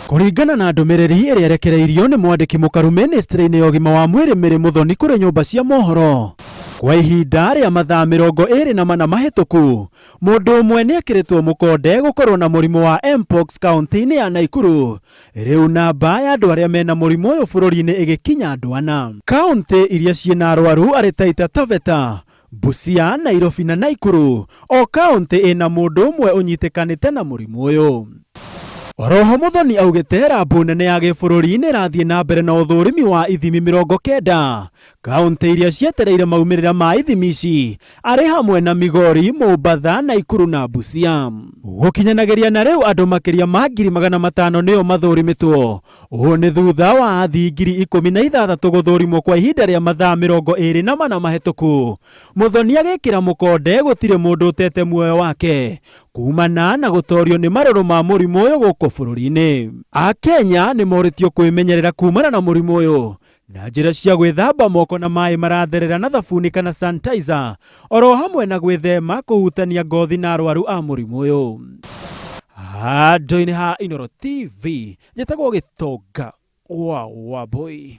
Kũringana na ndũmĩrĩri ĩrĩa ĩrekereirio nĩ mwandĩki mũkaru mĩnĩstrĩ-inĩ ya ũgima wa mwĩrĩ Mary Muthoni kũrĩ nyũmba cia mohoro, kwa ihinda rĩa mathaa 24 mahĩtũku, mũndũ ũmwe nĩ ekĩrĩtwo mũkonde gũkorwo na mũrimũ wa Mpox kaũntĩ-inĩ ya Naikuru. Rĩu namba ya andũ arĩa mena mũrimũ ũyũ bũrũri-inĩ ĩgĩkinya andũ ana. Kaũntĩ iria ciĩna arwaru arĩ Taita Taveta, Busia, Nairobi na Naikuru, o kaũntĩ ĩna mũndũ ũmwe ũnyitĩkanĩte na mũrimũ ũyũ. Oroho Muthoni augĩte rambu nene ya gĩbũrũri nĩĩrathiĩ na mbere na ũthũrimi wa ithimi 90 kaũntĩ iria cietereire maumĩrĩra ma ithimi ici arĩ hamwe na Migori, Mombatha, Naikuru na Busia. Gũkinyanagĩria na rĩu andũ makĩria ma 500,000 nĩo mathũrimĩtwo. Ũũ nĩ thutha wa athii 16,000 gũthũrimwo kwa ihinda rĩa mathaa 24 mahĩtũku. Muthoni agĩkĩra mũkonde gũtirĩ mũndũ ũtete muoyo wake kumana na gũtorio nĩ marũrũ ma mũrimũ ũyũ gũkũ bũrũri-inĩ. Akenya nĩ morĩtio kwĩmenyerera kumana na mũrimũ ũyũ na njĩra cia gwĩthamba moko na maĩ maratherera na thabuni kana sanitizer oro hamwe na gwĩthema kũhutania ngothi na arwaru a mũrimũ ũyũ. Handũ-inĩ ha Inooro TV, njĩtagwo Gĩtonga wa Wambũi.